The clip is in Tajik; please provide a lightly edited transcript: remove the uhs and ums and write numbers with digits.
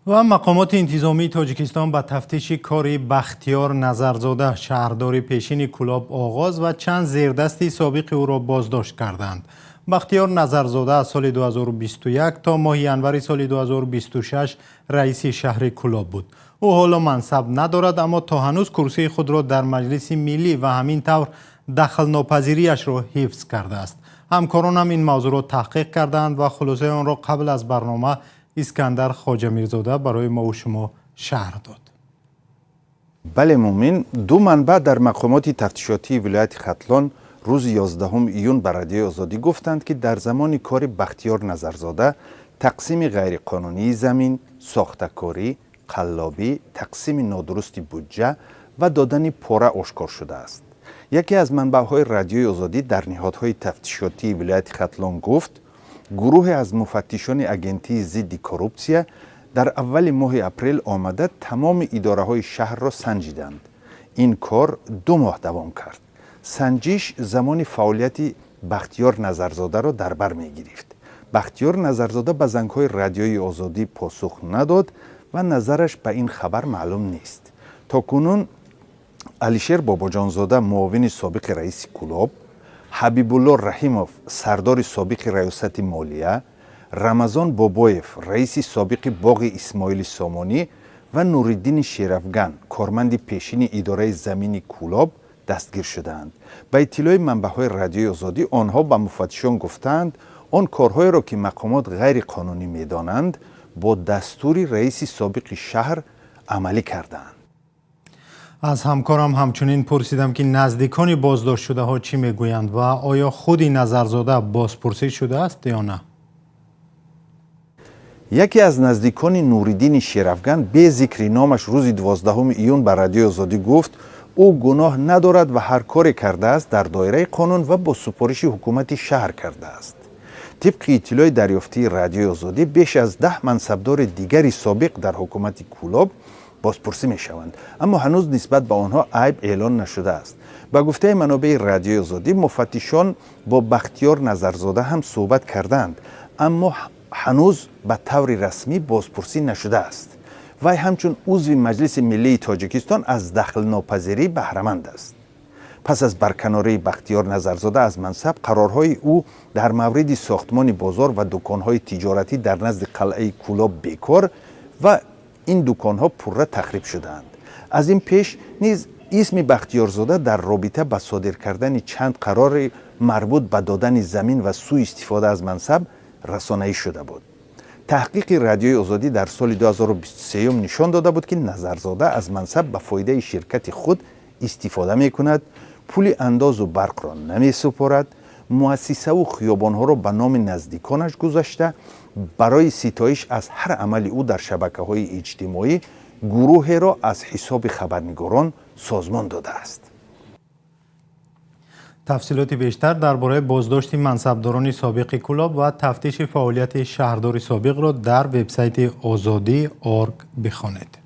Ва мақомоти интизомии Тоҷикистон ба тафтиши кори Бахтиёр Назарзода, шаҳрдори пешини Кӯлоб, оғоз ва чанд зердасти собиқи ӯро боздошт карданд. Бахтиёр Назарзода аз соли 2021 то моҳи январи соли 2026 раиси шаҳри Кӯлоб буд. Ӯ ҳоло мансаб надорад, аммо то ҳанӯз курсии худро дар Маҷлиси Миллӣ ва ҳамин тавр дахлнопазириашро ҳифз кардааст. Ҳамкоронам ин мавзӯъро таҳқиқ кардаанд ва хулосаи онро қабл аз барнома Искандар Хоҷамирзода барои мову шумо шарҳ дод. Бале, Муъмин, ду манбаъ дар мақомоти тафтишотии вилояти Хатлон рӯзи 11 июн ба Радиои Озодӣ гуфтанд, ки дар замони кори Бахтиёр Назарзода тақсими ғайриқонунии замин, сохтакорӣ, қаллобӣ, тақсими нодурусти буҷа ва додани пора ошкор шудааст. Яке аз манбаъҳои Радиои Озодӣ дар ниҳодҳои тафтишотии вилояти Хатлон гуфт, гурӯҳе аз муфаттишони Агентии зидди коррупсия дар аввали моҳи апрел омада, тамоми идораҳои шаҳрро санҷиданд. Ин кор 2 моҳ давом кард. Санҷиш замони фаъолияти Бахтиёр Назарзодаро дар бар мегирифт. Бахтиёр Назарзода ба зангҳои Радиои Озодӣ посух надод ва назараш ба ин хабар маълум нест. То кунун Алишер Бобоҷонзода, муовини собиқи раиси Кӯлоб, Ҳабибулло Раҳимов, сардори собиқи раёсати молия, Рамазон Бобоев, раиси собиқи боғи Исмоили Сомонӣ, ва Нуриддини Шерафган, корманди пешини идораи замини Кӯлоб, дастгир шудаанд. Ба иттилои манбаъҳои Радиои Озодӣ, онҳо ба муфаттишон гуфтаанд, он корҳоеро, ки мақомот ғайриқонунӣ медонанд, бо дастури раиси собиқи шаҳр амалӣ кардаанд. Аз ҳамкорам ҳамчунин пурсидам, ки наздикони боздоштшудаҳо чӣ мегӯянд ва оё худи Назарзода бозпурсӣ шудааст ё на. Яке аз наздикони Нуриддини Шерафган бе зикри номаш рӯзи 12 июн ба Радиои Озодӣ гуфт, ӯ гуноҳ надорад ва ҳар коре кардааст, дар доираи қонун ва бо супориши ҳукумати шаҳр кардааст. Тибқи иттилои дарёфтии Радиои Озодӣ, беш аз 10 мансабдори дигари собиқ дар ҳукумати Кӯлоб бозпурсӣ мешаванд, аммо ҳанӯз нисбат ба онҳо айб эълон нашудааст. Ба гуфтаи манобеи Радиои Озодӣ, муфаттишон бо Бахтиёр Назарзода ҳам суҳбат кардаанд, аммо ҳанӯз ба таври расмӣ бозпурсӣ нашудааст. Вай ҳамчун узви Маҷлиси Миллии Тоҷикистон аз дахлнопазирӣ баҳраманд аст. Пас аз барканории Бахтиёр Назарзода аз мансаб, қарорҳои ӯ дар мавриди сохтмони бозор ва дуконҳои тиҷоратӣ дар назди қалъаи Кӯлоб бекор ва ин дуконҳо пурра тахриб шудаанд. Аз ин пеш низ исми Бахтиёрзода дар робита ба содир кардани чанд қарори марбут ба додани замин ва сӯистифода аз мансаб расонаӣ шуда буд. Таҳқиқи Радиои Озодӣ дар соли 2023 нишон дода буд, ки Назарзода аз мансаб ба фоидаи ширкати худ истифода мекунад, пули андозу барқро намесупорад, муассисаву хиёбонҳоро ба номи наздиконаш гузашта, барои ситоиш аз ҳар амали ӯ дар шабакаҳои иҷтимоӣ гурӯҳеро аз ҳисоби хабарнигорон созмон додааст. Тафсилоти бештар дар бораи боздошти мансабдорони собиқи Кӯлоб ва тафтиши фаъолияти шаҳрдори собиқро дар вебсайти Озодӣ орг бихонед.